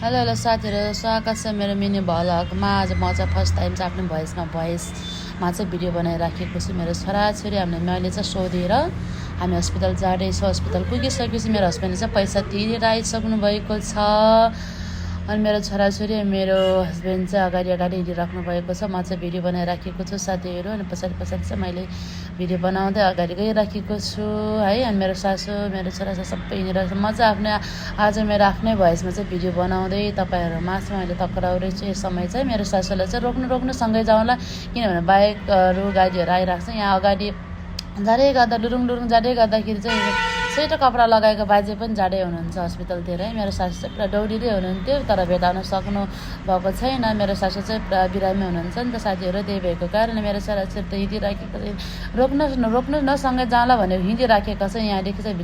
Hello hello साथीहरू, स्वागत छ मेरो मिनी भ्लगमा। आज म चाहिँ फर्स्ट टाइम चाहिँ आफ्नो भोइसमा चाहिँ भिडियो बनाइराखेको छु। मेरो छोराछोरी मैले चाहिँ सोधेर हामी हस्पिटल जाँदैछौँ। हस्पिटल पुगिसकेपछि मेरो हस्बेन्डले चाहिँ पैसा तिरेर आइसक्नु भएको छ। अनि मेरो छोराछोरी मेरो हस्बेन्ड चाहिँ अगाडि हिँडिराख्नु भएको छ। म चाहिँ भिडियो बनाइराखेको छु साथीहरू। अनि पछाडि चाहिँ मैले भिडियो बनाउँदै अगाडि गइराखेको छु है। अनि मेरो सासू मेरो छोरा सबै हिँडिरहेको छ। म चाहिँ आज मेरो आफ्नै भोइसमा चाहिँ भिडियो बनाउँदै तपाईँहरूमा चाहिँ मैले टक्राउँदैछु। यो समय चाहिँ मेरो सासूलाई चाहिँ रोक्नु सँगै जाउँला, किनभने बाइकहरू गाडीहरू आइरहेको छ। यहाँ अगाडि जाँदै गर्दा लुरुङ जाँदै गर्दाखेरि चाहिँ सेतो कपडा लगाएको बाजे पनि जाँदै हुनुहुन्छ हस्पिटलतिर है। मेरो सासू चाहिँ पुरा दौडिँदै हुनुहुन्थ्यो, तर भेटाउन सक्नु भएको छैन। मेरो सासू चाहिँ पुरा बिरामी हुनुहुन्छ नि त साथीहरू। त्यही भएको कारणले मेरो छोराछोरी त हिँडिराखेको रोक्नु नसँगै जाँला भनेर हिँडिराखेको छ। यहाँदेखि चाहिँ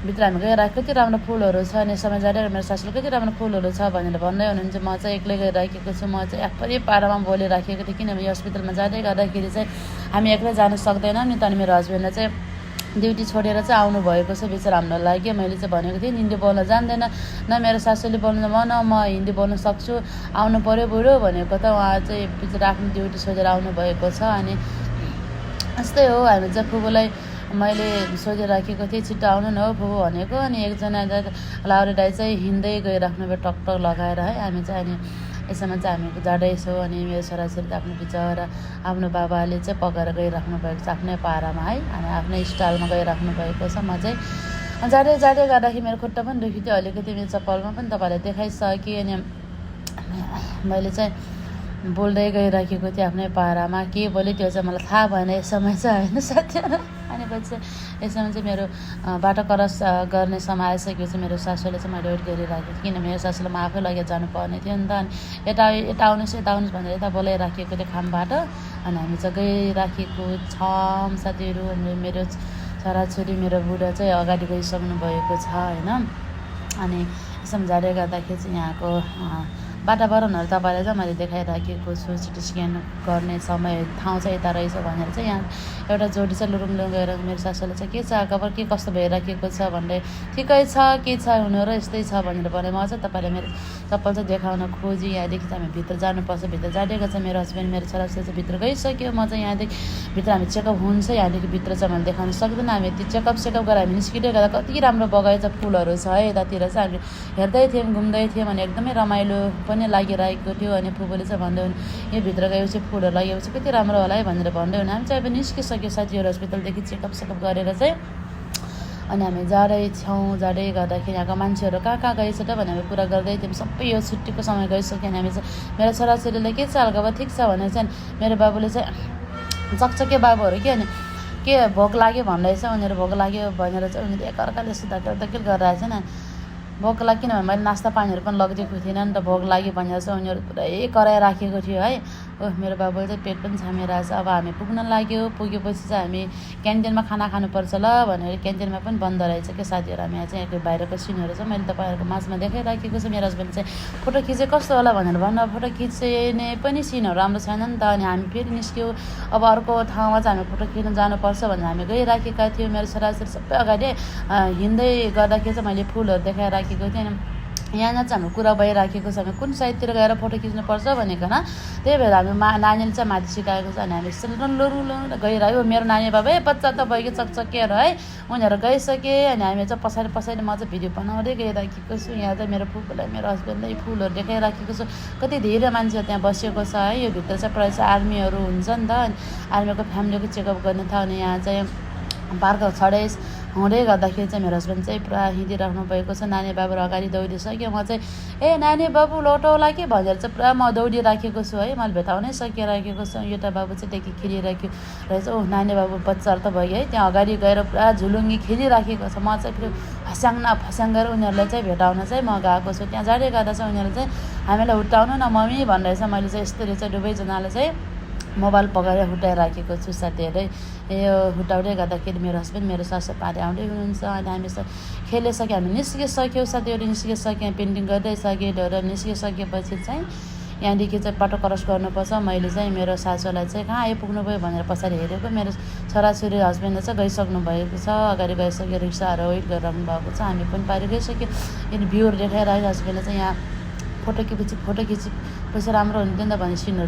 भित्र हामी गइरहेको कति राम्रो फुलहरू छ। अनि समय जाँदै मेरो सासूले कति राम्रो फुलहरू छ भनेर भन्दै हुनुहुन्छ। म चाहिँ एक्लै गइराखेको छु। म चाहिँ आफै पारामा बोलिराखेको थिएँ, किनभने हस्पिटलमा जाँदै गर्दाखेरि चाहिँ हामी एक्लै जानु सक्दैनौँ नि त। अनि मेरो हस्बेन्डले चाहिँ ड्युटी छोडेर चाहिँ आउनुभएको छ बिचरा हाम्रो लागि। मैले चाहिँ भनेको थिएँ हिन्दी बोल्न जान्दैन न, मेरो सासूले बोल्नु म हिन्दी बोल्न सक्छु, आउनु पऱ्यो बुढो भनेको त उहाँ चाहिँ बिचरा आफ्नो ड्युटी छोडेर आउनुभएको छ। अनि यस्तै हो, हामी चाहिँ फुपूलाई मैले सोधिराखेको थिएँ छिट्टो आउनु न हो फुपू भनेको। अनि एकजना लाउरे दाइ चाहिँ हिँड्दै गइराख्नु भयो टक लगाएर है। हामी चाहिँ अनि यसमा चाहिँ हामी जाँदैछौँ। अनि मेरो छोराछोरी त आफ्नो बिचरा आफ्नो बाबाले चाहिँ पकाएर गइराख्नु भएको छ आफ्नै पारामा है। अनि आफ्नै स्टाइलमा गइराख्नु भएको छ। म चाहिँ जाँदै गर्दाखेरि मेरो खुट्टा पनि दुखिथ्यो अलिकति। मेरो चप्पलमा पनि तपाईँलाई देखाइसकेँ। अनि मैले चाहिँ बोल्दै गइराखेको थिएँ आफ्नै पारामा। के बोलेँ त्यो चाहिँ मलाई थाहा भएन यस समय चाहिँ होइन साथीहरू। अनि पछि यसमा चाहिँ मेरो बाटो क्रस गर्ने समय आइसकेपछि मेरो सासूले चाहिँ मैले वेट गरिराखेको थिएँ, किन मेरो सासूलाई म आफै लगेर जानुपर्ने थियो नि त। अनि यता आउनुहोस् भनेर यता बोलाइराखेको थियो खामबाट। अनि हामी चाहिँ गइराखेको छौँ साथीहरू। अनि मेरो छोराछोरी मेरो बुढा चाहिँ अगाडि गइसक्नु भएको छ होइन। अनि यसमा जाँदै गर्दाखेरि चाहिँ यहाँको वातावरणहरू तपाईँलाई चाहिँ मैले देखाइराखेको छु। सिटी स्क्यान गर्ने समय ठाउँ चाहिँ यता रहेछ भनेर चाहिँ यहाँ एउटा जोडी चाहिँ लुरुङ गएर मेरो सासूले चाहिँ के छ खबर, के कस्तो भइराखेको छ भन्दै ठिकै छ के छ हुनु र यस्तै छ भनेर भने। म चाहिँ तपाईँलाई मेरो चप्पल चाहिँ देखाउन खोजेँ। यहाँदेखि चाहिँ हामी भित्र जानुपर्छ। भित्र जाँदैको चाहिँ मेरो हस्बेन्ड मेरो छोराछोरी चाहिँ भित्र गइसक्यो। म चाहिँ यहाँदेखि भित्र हामी चेकअप हुन्छ, यहाँदेखि भित्र चाहिँ मैले देखाउन सक्दैन। हामी त्यो चेकअप गरेर हामी निस्किँदै गर्दा कति राम्रो बगैँचा फुलहरू छ है। यतातिर चाहिँ हामी हेर्दै थियौँ घुम्दै थियौँ। अनि एकदमै रमाइलो पनि लागिरहेको थियो। अनि फुपूले चाहिँ भन्दै हुन् यो भित्र गएपछि फुलहरू लगेपछि कति राम्रो होला है भनेर भन्दै हुन्। हामी चाहिँ अब निस्किसक्यो साथीहरू हस्पिटलदेखि चेकअप गरेर चाहिँ। अनि हामी जाँदै गर्दाखेरि यहाँको मान्छेहरू कहाँ गएछ त भनेर हामी कुरा गर्दै थियौँ। सबै यो छुट्टीको समय गइसक्यो। अनि हामी चाहिँ मेरो छोराछोरीले के छ हल्का ठिक छ भनेर चाहिँ मेरो बाबुले चाहिँ चकचके बाबुहरू के अनि के भोक लाग्यो भन्दैछ। उनीहरू भोक लाग्यो भनेर चाहिँ उनीहरू एकअर्काले सुधाकेल गरिरहेछ नि। भोक लाग्यो किनभने मैले नास्ता पानीहरू पनि लगिदिएको थिइनँ नि त। भोक लाग्यो भनेर चाहिँ उनीहरू पुरै कराइराखेको थियो है। मेरो बाबुले चाहिँ पेट पनि छामिरहेछ। अब हामी पुगेपछि चाहिँ हामी क्यान्टिनमा खाना खानुपर्छ ल भनेर क्यान्टिनमा पनि बन्द रहेछ क्या साथीहरू। हामी यहाँ चाहिँ बाहिरको सिनहरू चाहिँ मैले तपाईँहरूको माझमा देखाइराखेको छु। मेरो हस्बेन्ड चाहिँ फोटो खिचे कस्तो होला भनेर भन्नु, फोटो खिच्ने पनि सिनहरू राम्रो छैन नि त। अनि हामी फेरि निस्क्यौँ। अब अर्को ठाउँमा चाहिँ हामी फोटो खिच्न जानुपर्छ भनेर हामी गइराखेका थियौँ। मेरो छोराछोरी सबै अगाडि हिँड्दै गर्दाखेरि चाहिँ मैले फुलहरू देखाइराखेको थिएँ। अनि यहाँ चाहिँ हाम्रो कुरा भइराखेको छ हामी कुन साइडतिर गएर फोटो खिच्नुपर्छ भनेको न। त्यही भएर हामी नानीले चाहिँ माथि सिकाएको छ। अनि हामी लुरुङ गइरहेको। मेरो नानी बाबा बच्चा त भयो कि चकचकेर है। उनीहरू गइसके। अनि हामी चाहिँ पछाडि म चाहिँ भिडियो बनाउँदै गइराखेको छु। यहाँ चाहिँ मेरो फुपूलाई मेरो हस्बेन्डलाई फुलहरू देखाइराखेको छु। कति धेरै मान्छेहरू त्यहाँ बसेको छ है। यो भित्र चाहिँ प्रायः चाहिँ आर्मीहरू हुन्छ नि त। अनि आर्मीको फ्यामिलीको चेकअप गर्ने थियो। अनि यहाँ चाहिँ पार्क छडै हुँदै गर्दाखेरि चाहिँ मेरो हस्बेन्ड चाहिँ पुरा हिँडिराख्नु भएको छ। नानी बाबुहरू अगाडि दौडिसक्यो। म चाहिँ नानी बाबु लौटौला कि भनेर चाहिँ पुरा म दौडिराखेको छु है। मैले भेटाउनै सकिराखेको छु। एउटा बाबु चाहिँ देखि खेलिराख्यो रहेछ। नानी बाबु बच्चाहरू त भयो है। त्यहाँ अगाडि गएर पुरा झुलुङ्गी खेलिराखेको छ। म चाहिँ फेरि फस्याङ गरेर उनीहरूलाई चाहिँ भेटाउन चाहिँ म गएको छु। त्यहाँ जाँदै गर्दा चाहिँ उनीहरूले चाहिँ हामीलाई हुटाउनु न मम्मी भन्दैछ। मैले चाहिँ यस्तरी चाहिँ दुवैजनाले चाहिँ मोबाइल पकाएर हुटाइराखेको छु साथीहरू। यो हुटाउँदै गर्दाखेरि मेरो हस्बेन्ड मेरो सासू पारी आउँदै हुनुहुन्छ। अनि हामी खेलिसक्यो, हामी निस्किसक्यौँ साथीहरू। निस्किसक्यौँ, पेन्टिङ गर्दै सकेर निस्किसकेपछि चाहिँ यहाँदेखि चाहिँ बाटो क्रस गर्नुपर्छ। मैले चाहिँ मेरो सासूलाई चाहिँ कहाँ आइपुग्नु भयो भनेर पछाडि हेरेको। मेरो छोराछोरी हस्बेन्डले चाहिँ गइसक्नु भएको छ, अगाडि गइसक्यो। रिक्साहरू वेट गरिराख्नु भएको छ। हामी पनि पारि गइसक्यो। यदि भ्यूहरू देखाइरहेको हस्बेन्डले चाहिँ यहाँ फोटो खिचेपछि राम्रो हुन्थ्यो नि त भन्ने सिनहरू